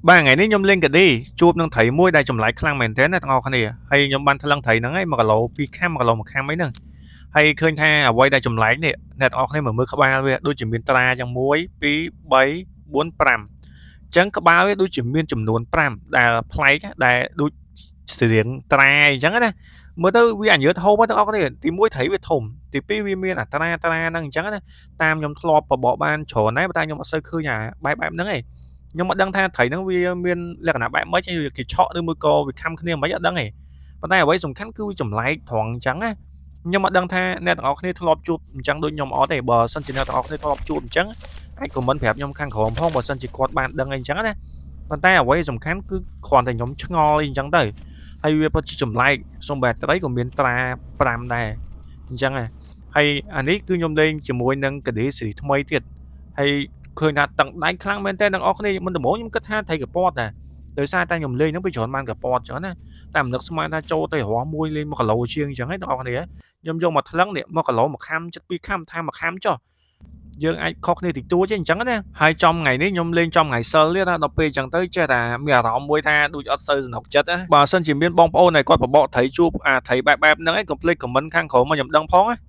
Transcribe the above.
បាទថ្ងៃនេះខ្ញុំលេងកាឌីជួបនឹងត្រីមួយដែលចម្លែកខ្លាំងមែនទែនណាទាំងអស់គ្នាហើយខ្ញុំបានថ្លឹងត្រីហ្នឹងហើយ1គីឡូ2ខាំ1គីឡូ1ខាំអីហ្នឹងហើយឃើញថាអ្វីដែលចម្លែកនេះអ្នកទាំងអស់គ្នាមើលមើលក្បាលវាដូចជាមានត្រាយ៉ាង1 2 3 4 5អញ្ចឹងក្បាលវាដូចជាមានចំនួន5ដែលប្លែកដែលដូចស្រៀងត្រាអញ្ចឹងណាមើលទៅវាអញើតហូបទាំងអស់គ្នាទី1ត្រីវាធំទី2វាមានអត្រាត្រាហ្នឹងអញ្ចឹងណាតាមខ្ញុំធ្លាប់បបកបានច្រើនដែរប៉ុន្តែខ្ញុំអត់សូវឃើញអាបែបបែបហ្នឹងឯងខ្ញុំអត់ដឹងថាត្រីហ្នឹងវាមានលក្ខណៈបែបម៉េចវាគេឆក់ឬមួយក៏វាខាំគ្នាមិនអត់ដឹងទេប៉ុន្តែអ្វីសំខាន់គឺវាចម្លែកត្រង់អញ្ចឹងណាខ្ញុំអត់ដឹងថាអ្នកទាំងអស់គ្នាធ្លាប់ជួបអញ្ចឹងដូចខ្ញុំអត់ទេបើសិនជាអ្នកទាំងអស់គ្នាធ្លាប់ជួបអញ្ចឹងអាច comment ប្រាប់ខ្ញុំខាងក្រោមផងបើសិនជាគាត់បានដឹងអីអញ្ចឹងណាប៉ុន្តែអ្វីសំខាន់គឺគ្រាន់តែខ្ញុំឆ្ងល់អីអញ្ចឹងទៅហើយវាពិតជាចម្លែកសូម្បីត្រីក៏មានត្រា5ដែរអញ្ចឹងហ่ะហើយអានេះគឺខ្ញុំលេងជាមួយនឹងកាឌីស៊េរីថ្មីទៀតហើយឃើញថាតឹងដៃខ្លាំងមែនតើទាំងអស់គ្នាមិនដំបូងខ្ញុំគិតថាត្រីកពតដែរដោយសារតែខ្ញុំលេងហ្នឹងវាច្រើនបានកពតអញ្ចឹងណាតែមិននឹកស្មានថាចូលទៅរស់មួយលេង1គីឡូជាងអញ្ចឹងឯងទាំងអស់គ្នាខ្ញុំយកមកថ្លឹងនេះ1គីឡូ1ខាំចិត្ត2ខាំថា1ខាំចុះយើងអាចខុសគ្នាតិចតួចទេអញ្ចឹងណាហើយចំថ្ងៃនេះខ្ញុំលេងចំថ្ងៃសិលទៀតណាដល់ពេលអញ្ចឹងទៅចេះតែមានអារម្មណ៍មួយថាដូចអត់សូវសនុកចិត្តណាបើសិនជាមានបងប្អូនដែលគាត់បបកត្រីជួបអាត្រីបែបបែបហ្នឹងឯងកុំភ្លេច comment ខាងក្រោមមកខ្ញុំដឹងផងណា។